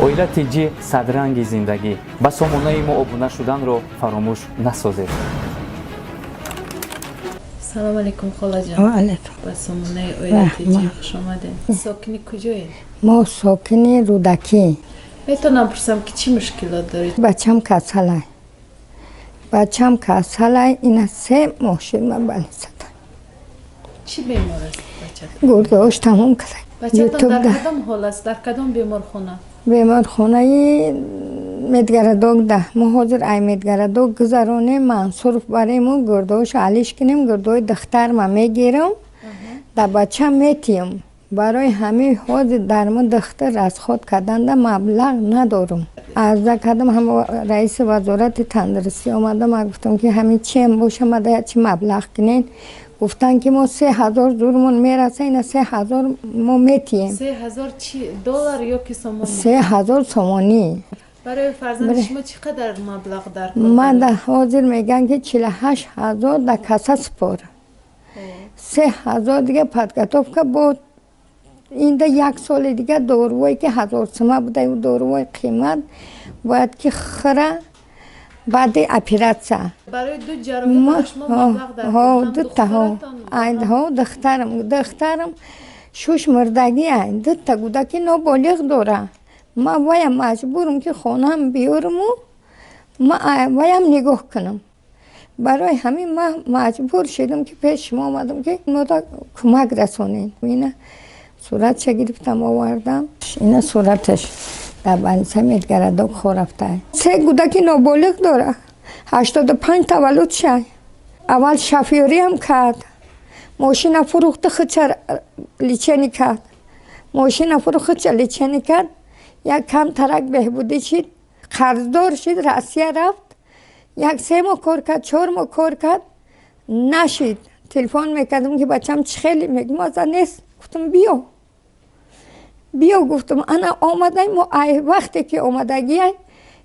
Оила ТЖ, садранги зиндагӣ. Ба сомонаи мо обуна шуданро фаромӯш насозед. Салом алейкум, холаҷон. Алейкум. Ба сомонаи Оила ТЖ хуш омадем. Сокини куҷоед? Мо сокини Рӯдакӣ. Метавонам пурсам, ки чӣ мушкилот доред? Бачам касалай, бачам касалай. Ина 3 моҳ шуд, ман больницада. Чӣ бемор аст бачатон? Гурдаош тамом карда. Бачатон дар кадом ҳол аст, дар кадом беморхона? Беморхонаи медгородок да. Мо ҳозир ай медгородок гузаронем, Мансуров барему, гурдаош алиш кунем. Гурдаои духтарма мегирам, да бача метиҳам. Барои ҳамин ҳозир дар мо духтар расход карданда маблағ надорум. Арза кардам, ҳам раиси вазорати тандурустӣ омада, ма гуфтам, ки ҳамин чиам боша, мада чи маблағ кунен. Гуфтанд, ки мо 3000 зурмон мераса, ина 3000 мо метиҳем. 3000 чи, доллар ё ки сомонӣ? 3000 сомонӣ. Барои фарзанди шумо чӣ қадар маблағ дар кор? Ман да ҳозир мегӯям, ки 48 000 да каса спор, 3000 дига подготовка. Бо инда як соли дига дорувое, ки 1000 сума буда, дорувои қимат бояд ки хӯра баъди оператсия. Барои ду ҷарроҳӣ барои шумо маблағ дар кор? Ҳам Дута. духтаратон ва ҳам- Духтарам шуш мурдагӣ ай, дута кӯдаки ноболиғ дора. Ман ваям маҷбурам, ки хонаам биёруму ма ваям нигоҳ кунам. Барои ҳамин ман маҷбур шудам, ки пеш шумо омадам, ки мода кӯмак расонед. Ина суратша гирифтам, овардам. Ина сураташ, дар больница медгородок хорафтай. Се кӯдаки ноболиғ дора. 85 таваллуд шай. Аввал шофёриам кард, мошина фурӯхта, худша лечение кард. Мошина фурӯхт, худша лечение кард. Як кам тарак беҳбудӣ шид, қарздор шид, Россия рафт. Як 3 моҳ кор кард, 4 моҳ кор кард, нашид. Телефон мекардам, ки бачам чӣ хеле мегум, аза нест. Гуфтам, биё, биё, гуфтам. Ана омадай. Мо ай вақте ки омадагиай,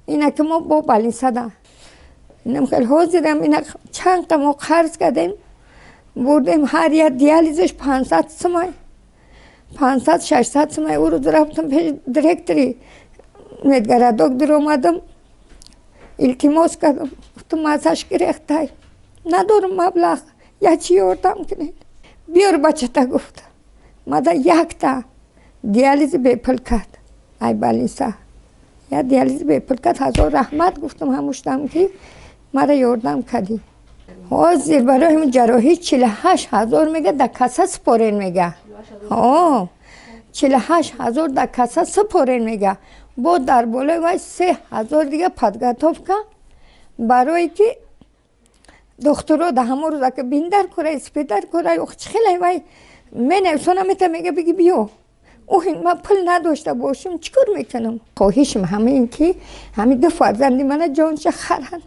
ина ки мо бо больницада. Инам хел ҳозирам ина чанд қа мо қарз кардем, бурдем. Ҳар як диализаш 500 сумай, 500, 600 сумай. Ӯ рӯз рафтам пеши директори медгородок, дуромадам, илтимос кардам, гуфтам, мазаш гирехтай, надорам маблағ, я чӣ ёрдам кунед. Биёр бачата, гуфт. Мада якта диализи бепул кард ай больница, як диализи бепул кард. Ҳазор раҳмат гуфтам ҳамуштам, ки мара ёрдам кардӣ. Ҳозир барои ҳамин ҷарроҳӣ 48 000 мега, да каса супорен мега. 48 000 да каса супорен мега. Бо дар болои вай 3000 дига подготовка, барое ки духтуро да ҳамон рӯза ки биндар кора, спидар кора, чӣ хеле вай менависона, мета мега, биги биё. Ӯ ман пул надошта бошам, чӣ кор мекунам? Хоҳишам ҳамин, ки ҳамин ду фарзанди мана ҷонша харанд.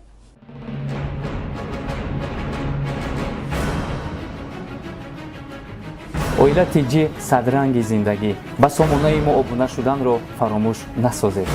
Оила ТЖ, садранги зиндагӣ. Ба сомонаи мо обуна шуданро фаромӯш насозед.